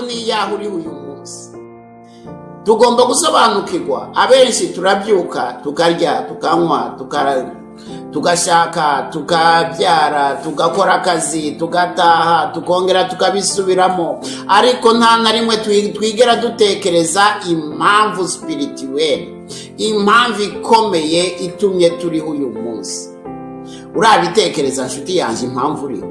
Impamvu ni iyaho uriho uyu munsi. Tugomba gusobanukirwa. Abenshi turabyuka, tukarya, tukanywa, tugashaka, tukabyara, tugakora akazi, tugataha, tukongera tukabisubiramo, ariko nta na rimwe twigera dutekereza impamvu spirituelle, impamvu ikomeye itumye turiho uyu munsi. Urabitekereza, nshuti yanjye, impamvu uriho?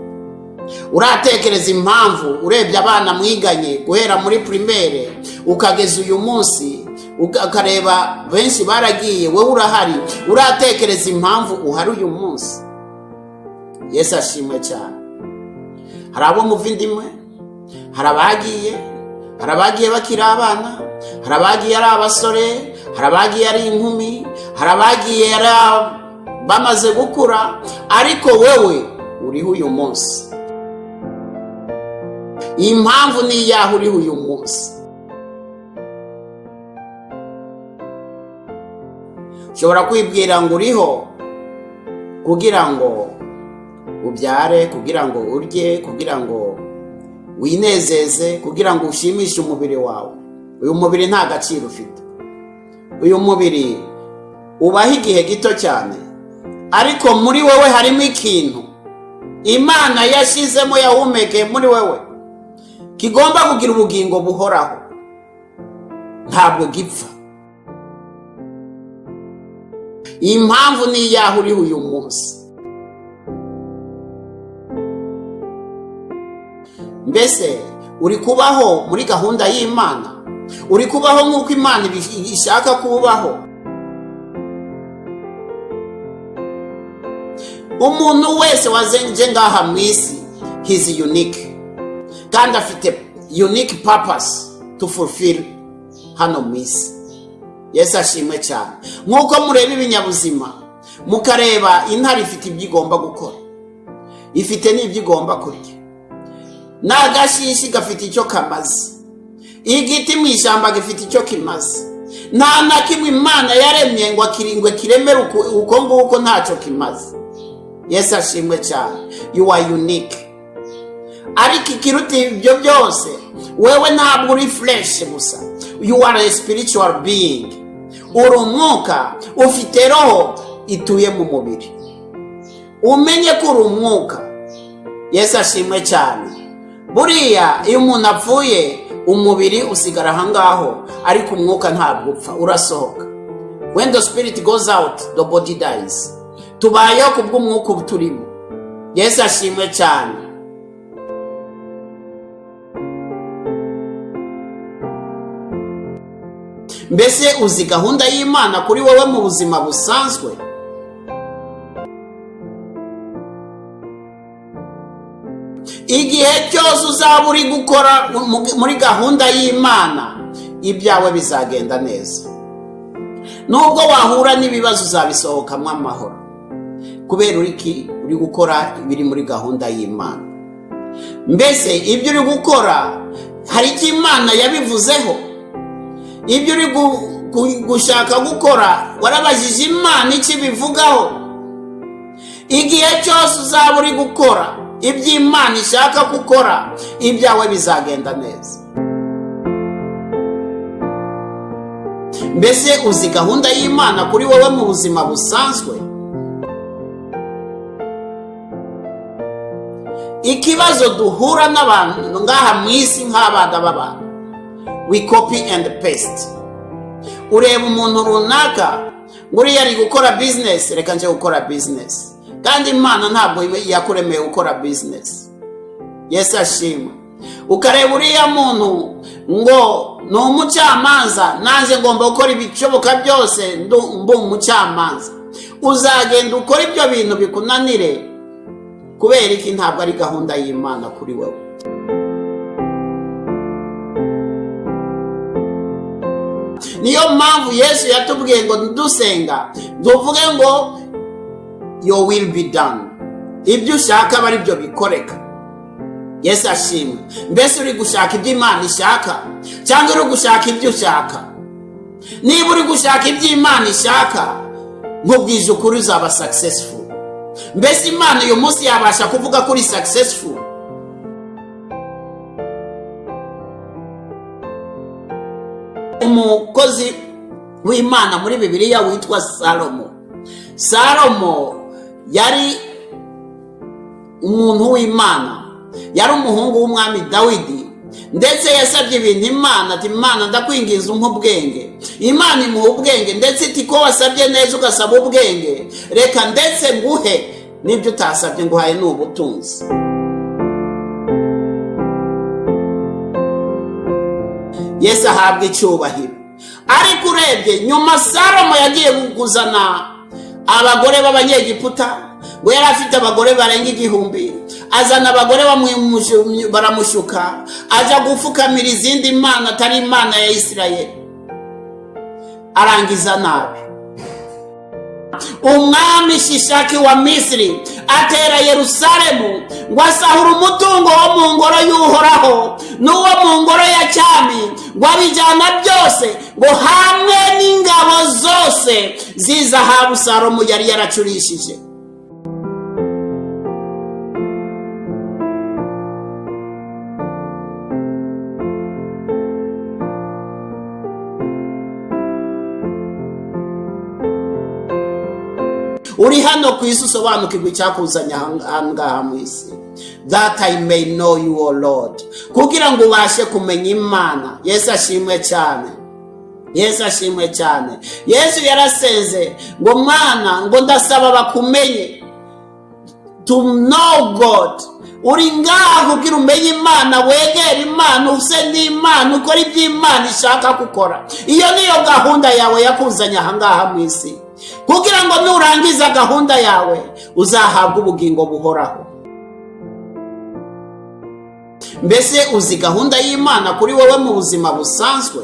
Uratekereza impamvu urebye abana mwiganye guhera muri primaire ukageza uyu munsi, ukareba benshi baragiye, wowe urahari? Uratekereza impamvu uhari uyu munsi? Yesu ashimwe cyane. Hari abo muva indimwe, hari abagiye, hari abagiye bakiri abana, hari abagiye ari abasore, hari abagiye ari inkumi, hari abagiye ari bamaze gukura, ariko wowe uriho uyu munsi. Impamvu ni iyaho uriho uyu munsi. Ushobora kwibwira ngo uriho kugira ngo ubyare, kugira ngo urye, kugira ngo winezeze, kugira ngo ushimishe umubiri wawe. Uyu mubiri nta gaciro ufite. Uyu mubiri ubaho igihe gito cyane, ariko muri wowe harimo ikintu Imana yashyizemo, yahumekeye muri wowe, kigomba kugira ubugingo buhoraho, ntabwo gipfa. Impamvu ni iyaho uriho uyu munsi. Mbese uri kubaho muri gahunda y'Imana? Uri kubaho nk'uko Imana ishaka kubaho? Umuntu wese wazenje ngaha mu isi, he's unique, kandi afite unique purpose to fulfill hano mu isi. Yesu ashimwe cyane. Nk'uko mureba ibinyabuzima, mukareba intare ifite ibyo igomba gukora, ifite n'ibyo igomba kurya, n'agashishi gafite icyo kamaze, igiti mu ishyamba gifite icyo kimaze. Nta na kimwe Imana yaremye ngo akiringwe kiremere uko nguko ntacyo kimaze. Yesu ashimwe cyane. You are unique. Ariko ikiruta ibyo byose, wewe ntabwo uri flesh gusa, you are a spiritual being. Uri umwuka, ufite roho ituye mu mubiri. Umenye ko uri umwuka. Yesu ashimwe cyane. Buriya iyo umuntu apfuye, umubiri usigara aho ngaho, ariko umwuka ntabwo upfa, urasohoka. When the spirit goes out, the body dies. Tubayeho ku bw'umwuka uba turimo. Yesu ashimwe cyane. Mbese uzi gahunda y'Imana kuri wowe mu buzima busanzwe? Igihe cyose uzaba uri gukora muri gahunda y'Imana, ibyawe bizagenda neza. Nubwo wahura n'ibibazo, uzabisohokamo amahoro, kubera uri gukora ibiri muri gahunda y'Imana. Mbese ibyo uri gukora hari icyo Imana yabivuzeho? Ibyo uri gushaka gukora, warabajije Imana icyo ibivugaho? Igihe cyose uzaba uri gukora ibyo Imana ishaka gukora, ibyawe bizagenda neza. Mbese uzi gahunda y'Imana kuri wowe mu buzima busanzwe? Ikibazo duhura n'abantu ngaha mu isi nk'abana b'abantu, we copy and paste. Ureba umuntu runaka ngo uriya ari gukora business, reka nje gukora business. Kandi Imana ntabwo yakuremeye gukora business. Yesu ashimwe. Ukareba uriya muntu ngo ni umucamanza, nanjye ngomba gukora ibishoboka byose mbe umucamanza. Uzagenda ukora ibyo bintu bikunanire. Kubera iki? Ntabwo ari gahunda y'Imana kuri wowe. Niyo mpamvu Yesu yatubwiye ngo dusenga tuvuge ngo "Your will be done", ibyo ushaka aba ari byo bikoreka. Yesu ashimwe. Mbese uri gushaka ibyo Imana ishaka, cyangwa uri gushaka ibyo ushaka? Niba uri gushaka ibyo Imana ishaka, nkubwije ukuri, uzaba successful. Mbese Imana uyu munsi yabasha kuvuga ko uri successful? Umukozi w'Imana muri Bibiliya witwa Salomo. Salomo yari umuntu w'Imana, yari umuhungu w'umwami Dawidi. Ndetse yasabye ibintu Imana, ati: "Imana, ndakwinginze, umpe ubwenge." Imana imuha ubwenge, ndetse iti: "Ko wasabye neza, ugasaba ubwenge, reka ndetse nguhe n'ibyo utasabye, nguhaye ni ubutunzi." Yesu ahabwa icyubahiro. Ariko urebye nyuma, Salomo yagiye kuzana abagore b'Abanyegiputa, ngo yari afite abagore barenga 1000. Azana abagore baramushuka, aja gufukamira izindi mana atari Imana ya Isirayeli, arangiza nabi. Umwami Shishaki wa Misiri atera Yerusalemu ngo asahura umutungo wo mu ngoro y'Uhoraho n'uwo mu ngoro ya cyami, ngo abijyana byose, ngo hamwe n'ingabo zose z'izahabu Salomo yari yaracurishije. Uri hano ku isi, usobanukirwa icyakuzanye aha ngaha mu isi, that I may know you, O Lord, kugira ngo ubashe kumenya Imana. Yesu ashimwe cyane, Yesu ashimwe cyane. Yesu yarasenze ngo: "Mwana," ngo, "ndasaba bakumenye." To know God. Uri ngaha kugira umenye Imana, wegere Imana, use n'Imana, ukora ibyo Imana ishaka gukora. Iyo niyo gahunda yawe yakuzanye aha ngaha mu isi, kugira ngo nurangiza gahunda yawe uzahabwe ubugingo buhoraho. Mbese uzi gahunda y'Imana kuri wowe mu buzima busanzwe?